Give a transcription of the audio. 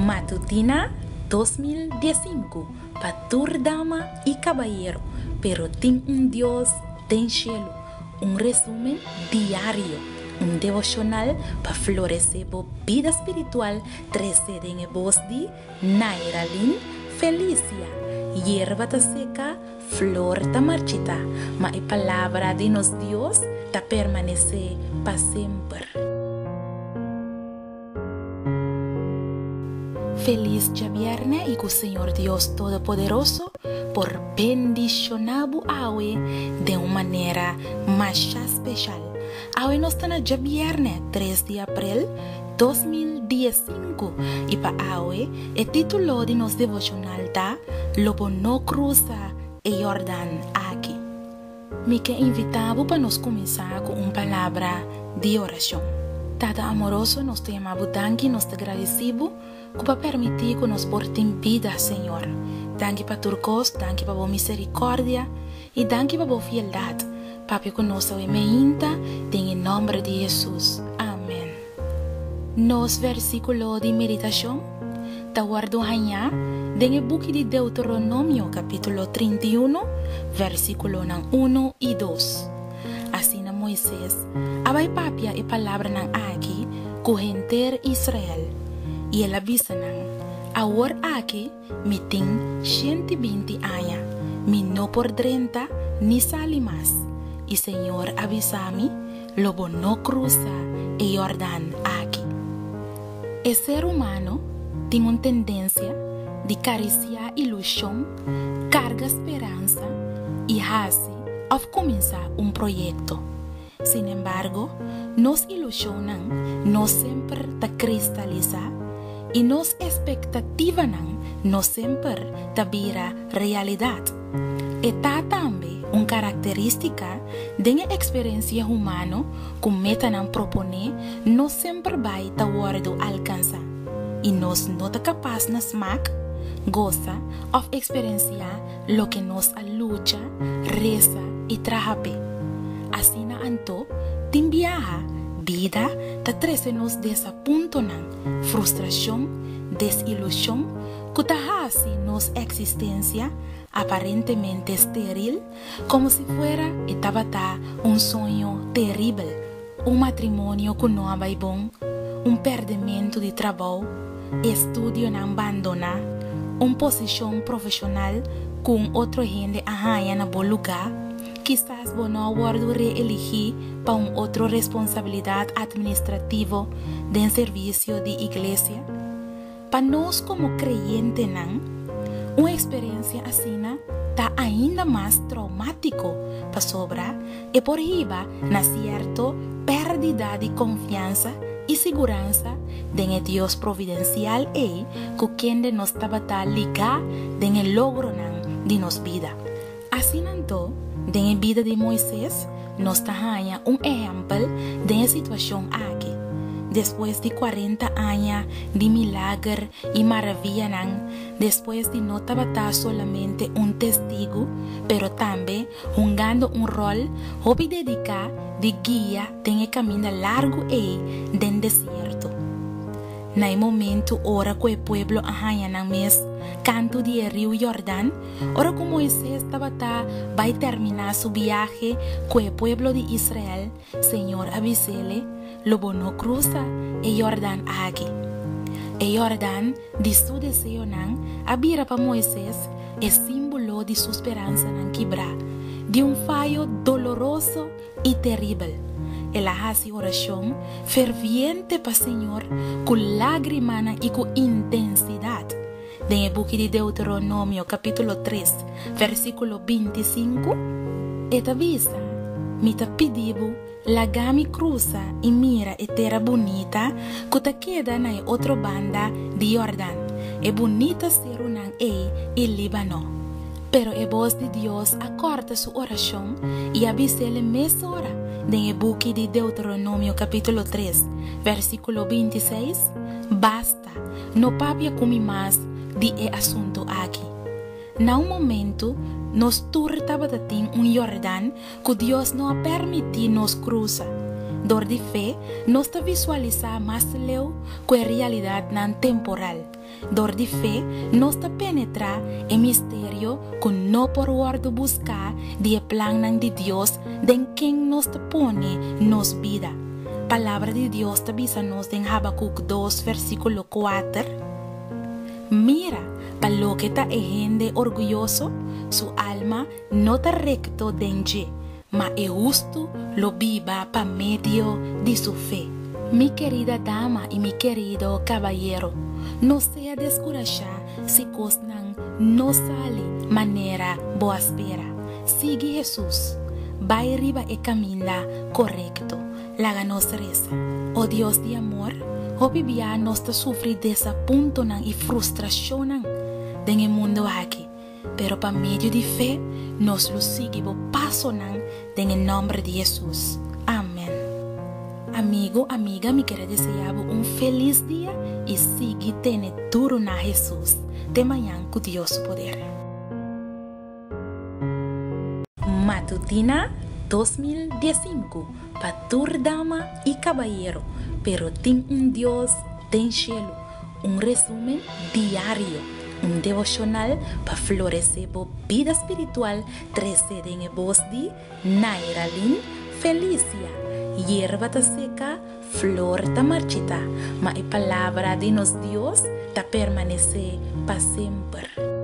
Matutina 2015 pa tur dama i kabayero, pero tin un Dios den shelu. Un resumen diario, un devoshonal pa floresé bo bida spiritual trese den e bos di Nairalyn Felicia. Yerba ta seka, flor ta marchitá, ma e palabra di nos Dios ta permanesé pa semper. Felis djabièrnè i ku Señor Dios Todopoderoso por bendishoná bo awe den un manera masha speshal. Awe nos ta na djabièrnè tres di aprel 2015 i pa awe e título di nos devoshonal ta Lo bo no krusa e Yordan aki. Mi ke invitá bo pa nos kuminsá ku un palabra di orashon. Tata amoroso, nos ta yama bo danki, nos ta gradisí bo ku bo a permití ku nos por tin bida, Señor. Danki pa tur kos, danki pa bo miserikòrdia i danki pa bo fieldat. Papia ku nos awe meinta den e nòmber di Hesus. Amèn. Nos versíkulo di meditashon ta wòrdu hañá den e buki di Deuteronomio kapítulo 31, versíkulonan unu i dos. Asina Moises a bai papia e palabranan aki ku henter Israel, i el a bisa nan, Awor aki mi tin 120 aña, mi no por drenta ni sali mas, i señor a bisa mi, Lo bo no krusa e Yordan aki. E ser humano tin un tendensia di karisiá ilushon, karga speransa i hasi òf kuminsá un proyekto. Sinembargo, nos ilushonnan no semper ta kristalisá i nos espektativanan no semper ta bira realidat. E ta tambe un karakterístika den e eksperensia humano ku metanan proponé no semper bai ta wòrdu alkansá i nos no ta kapas na smak, gosa òf eksperensiá loke nos a lucha, resa i traha p'e. Asina anto, tin biaha bida ta trese nos desapuntonan, frustrashon, desilushon, ku ta hasi nos eksistensia aparentemente steril, komo si fuera e tabata un soño teribel, un matrimonio ku no a bai bon, un pèrdèmentu di trabou, estudionan bandoná, un posishon profeshonal ku un otro hende a haña na bo lugá, kisas bo no a wòrdu reeligí pa un otro responsabilidat atministrativo den servisio di iglesia. Pa nos komo kreyentenan, un eksperensia asina ta ainda mas troumátiko pasobra e por hiba na sierto pèrdida di konfiansa i siguransa den e Dios providensial ei ku kende nos tabata ligá den e logronan di nos bida. Asina anto, den e bida di Moises nos ta haña un ehèmpel den e situashon aki. Despues di kuarenta aña di milager i maravianan, despues di no tabata solamente un testigu, pero tambe hungando un ròl hopi dediká di guia den e kaminda largu ei den desierto. Na e momentu ora ku e pueblo a haña nan mes kantu di e riu Yordan, Ora ku Moises tabata bai terminá su biahe ku e pueblo di Israel, Señor a bis'ele, Lo bo no krusa e Yordan aki. E Yordan di su deseonan a bira pa Moises e símbolo di su speransanan kibrá, di un fayo doloroso i teribel. El a hasi orashon ferviente pa Señor ku lágrimanan i ku intensidat. Den e buki di Deuteronomio kapítulo tres, versíkulo 25, e ta bisa, Mi ta pidi bo, laga mi krusa i mira e tera bunita ku ta keda na e otro banda di Yordan, e bunita serunan ei i Líbano. Pero e bos di Dios a kòrta su orashon i a bis'el mesora den e buki di Deuteronomio kapítulo tres, versíkulo 26, Basta! No papia ku mi mas di e asuntu aki. Na un momentu, nos tur tabata tin un Yordan ku Dios no a permití nos krusa. Dor di fe, nos ta visualisá mas leu ku e realidatnan temporal. Dor di fe, nos ta penetrá e misterio ku no por wòrdu buská di e plannan di Dios den ken nos ta pone nos bida. Palabra di Dios ta bisa nos den Habakuk dos versíkulo kuater, Mira, pa loke ta e hende orguyoso, su alma no ta rekto den dje, ma e hustu lo biba pa medio di su fe. Mi kerida dama i mi kerido kabayero, no sea deskurashá si kosnan no sali manera bo a spera. Sigui Hesus. Bai riba e kaminda korekto. Laga nos resa. O Dios di amor, hopi bia nos ta sufri desapuntonan i frustrashonnan den e mundu aki. Pero pa medio di fe nos lo sigui bo pasonan den e nomber di Hesus. Amen. Amigo, amiga mi kere desea bo un felis dia y sigui tene duro na Hesus. Te mañan cu Dios su poder. Matutina 2015 pa tur dama y cabayero, pero tin un Dios den cielo. Un resumen diario, un devocional pa florece bo bida spiritual trece den e bos di Nairalyn Felicia. Yerba ta seca, flor ta marchita, ma e palabra di nos Dios ta permanece pa semper.